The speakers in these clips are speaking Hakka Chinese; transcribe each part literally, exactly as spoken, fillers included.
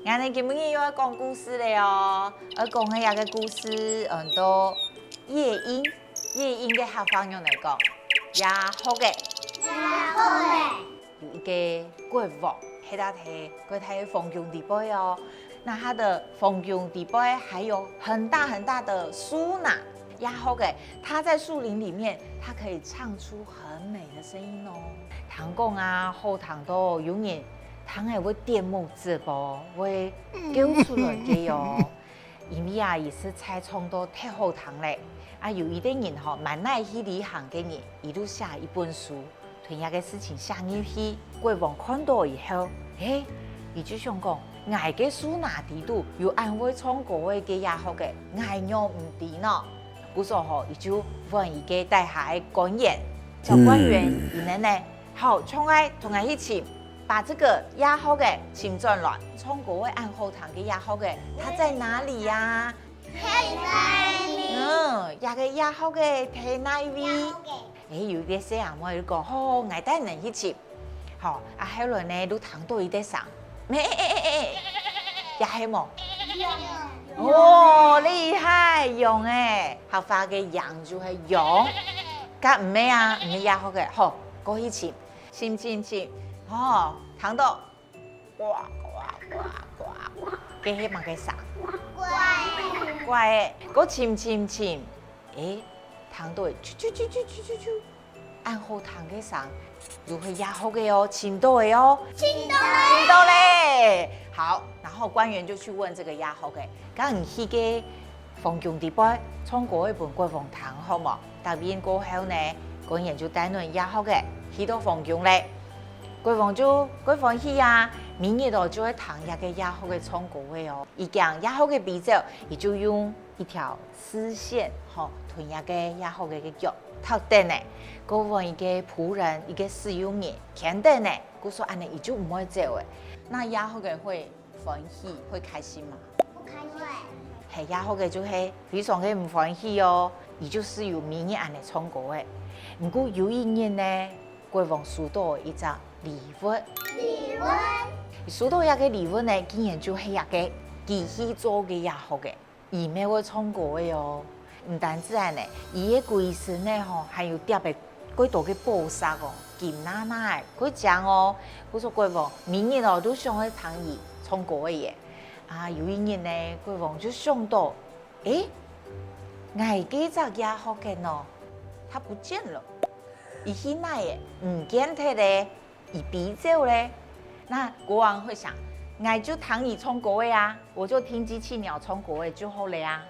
𠊎等今晡日又愛講故事了哦。愛講个這个故事，嗯，安到夜鶯。夜鶯个客話仰般講？夜宿仔。夜宿仔。有一个國王，係在該个皇宮裡背哦。那他的皇宮裡背還有很大很大的樹林，夜宿仔，他在樹林裡面，他可以唱出很美的聲音哦。聽講啊，好聽到有人聽了會點目汁哦，會噭出來个哦。因為啊，佢實在唱到忒好聽了。啊，有一个人吼，滿哪去旅行个人，佢就寫一本書，同這个事情寫入去。國王看到以後，嘿，佢就想講：「𠊎个書哪知肚有恁會唱歌仔个夜宿仔，𠊎仰毋知呢？」故所吼，佢就問一个底下个官員，叫官員，佢等呢，好，像𠊎同𠊎去尋，把這个夜宿仔尋轉來，唱歌仔恁好聽个夜宿仔，他在哪裡呀？嗯，這个夜宿仔在哪位？欸，有一个細阿妹就講：「好，𠊎帶你去尋。」好，啊，後來呢，就聽到一个聲，咩，欸欸欸欸，也係無？哦，厲害，羊欸，客話个羊就係羊。該毋係啊，毋係夜宿仔，好，過去尋，尋尋尋，哦，聽到，呱呱呱呱呱，該係麼个聲？怪。怪欸，過尋尋尋，欸，聽到欸，啾啾啾啾啾啾啾。 恁好聽个聲，就係夜宿仔哦，尋到了哦。尋到了。尋到了。好，然後官員就去問這个夜宿仔，該你去个皇宮裡背唱歌仔分國王聽好無？答應過後呢，官員就帶等夜宿仔去到皇宮了。國王就蓋歡喜啊，每日哦就會聽這个夜宿仔唱歌仔哦。佢驚夜宿仔飛走，佢就用 一條絲線，吼，同這个夜宿仔个腳䌈等呢，過分一个僕人，一个使用人牽等呢，故所恁呢佢就毋會走了。那夜宿仔會歡喜，會開心嗎？不開心。嘿，夜宿仔就係非常个毋歡喜哦，佢就係有每日恁呢唱歌仔。毋過有一日呢，國王收到一隻禮物。禮物？收到這个禮物呢，竟然就係這个機器做个夜宿仔。 佢乜會唱歌仔哦。毋單止恁呢，佢个歸身呢吼，還有貼个幾多个寶石哦，金那那仔，幾靚哦。故所國王每日哦都想愛聽佢唱歌仔耶。啊，有一日呢，國王就想到，欸，𠊎該隻夜宿仔呢，它不見了，佢去哪了？毋見忒了。 佢飛走了。那國王會想，𠊎就聽佢唱歌仔啊，我就聽機器鳥唱歌仔就好了啊。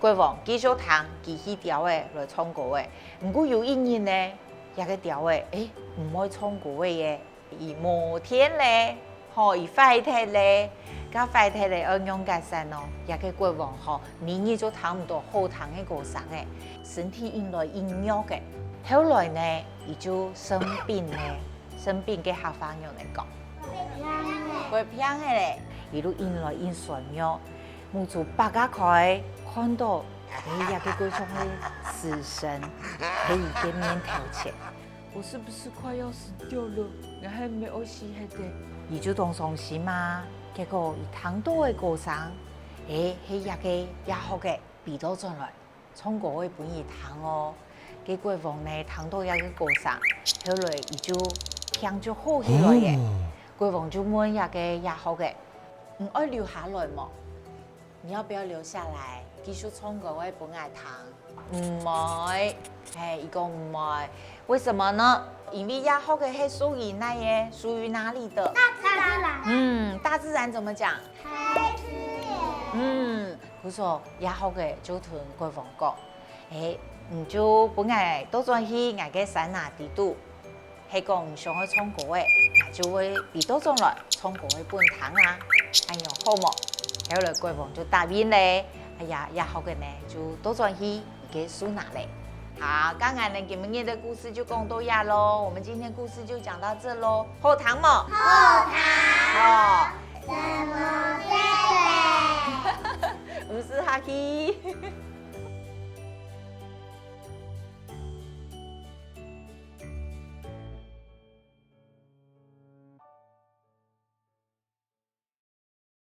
國王繼續聽機器鳥仔來唱歌仔。毋過有一日呢，這个鳥仔，欸，毋會唱歌仔耶，佢無電了，吼，佢壞忒了。該壞忒了愛仰結煞呢？這个國王吼，每日就聽毋到好聽个歌聲了，身體越來越弱了。後來呢，佢就生病了。 生病个客話仰般講？發病了。發病了咧，一路越來越衰弱，目珠擘啊開，看到，欸，這个就像个死神，在佢个面頭前。我是不是快要死掉了？𠊎係毋係愛死忒咧？佢就當傷心啊。結果佢聽到个歌聲，欸，係這个夜宿仔飛到轉來， 唱歌仔分佢聽哦。該國王呢，聽到這个歌聲，後來佢就病就好起來了。國王就問這个夜宿仔：「你愛留下來無？你要不要留下來，繼續唱歌仔分𠊎聽？」「毋愛。」嘿，佢講毋愛。為什麼呢？因為夜宿仔係屬於哪个？屬於哪裡的？大自然。嗯，大自然怎麼講？大自然。嗯， 故所夜宿仔就同國王講：「欸，你就分𠊎倒轉去𠊎个山林肚，係講你想愛唱歌仔，𠊎就會飛倒轉來唱歌仔分聽啊，恁樣好無？」後來國王就答應了，哎呀，夜宿仔呢就倒轉去佢个樹林了。 好，該𠊎等今晡日个故事就講到這囉。我們今天故事就講到這囉，好聽無？好聽。好。什麼？毋使客氣。